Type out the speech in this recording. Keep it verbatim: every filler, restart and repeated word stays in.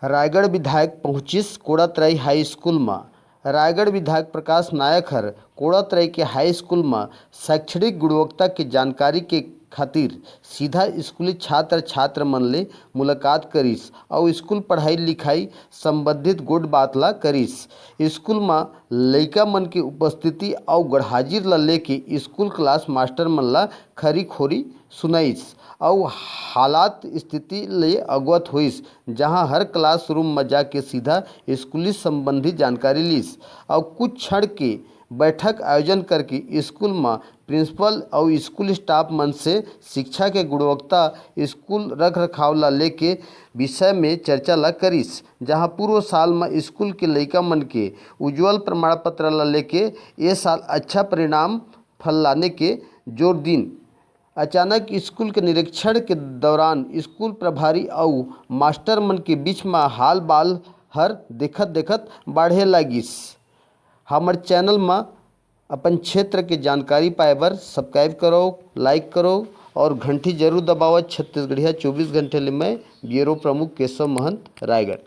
रायगढ़ विधायक पहुंचिस Kodatarai high school म। रायगढ़ विधायक प्रकाश नायक हर कोड़ातराई के हाई स्कूल म शैक्षणिक गुणवत्ता के जानकारी के खातिर सीधा स्कूली छात्र छात्र मन ले मुलाकात करिस अउ स्कूल पढ़ाई लिखाई संबंधित गोठ बात ला करिस। स्कूल म लइका मन के उपस्थिति अउ गढ़हाजिर ला लेके स्कूल क्लास मास्टर मन ला खरी खोरी सुनाइस अउ हालात स्थिति ले अवगत होइस, जहां हर क्लासरूम म जाके सीधा स्कूली संबंधी जानकारी लिस अउ कुछ क्षण के बैठक आयोजन करके स्कूल म प्रिंसिपल अउ स्कूल स्टाफ मन से शिक्षा के गुणवत्ता, स्कूल रख रखाव ला लेके विषय में चर्चा ला करिस, जहां पूर्व साल म स्कूल के लइका मन के उज्जवल प्रमाण पत्र ला लेके ए साल अच्छा परिणाम फल लाने के जोर दिन। अचानक स्कूल के निरीक्षण के दौरान स्कूल प्रभारी अउ मास्टर मन के बीच म हाल बाल हर देखत देखत बाढ़े लागिस। हमर चैनल म अपन क्षेत्र के जानकारी पाए बर सब्सक्राइब करो, लाइक करो और घंटी जरूर दबावत। छत्तीसगढ़िया चौबीस घंटे ले मैं ब्यूरो प्रमुख केशव महंत, रायगढ़।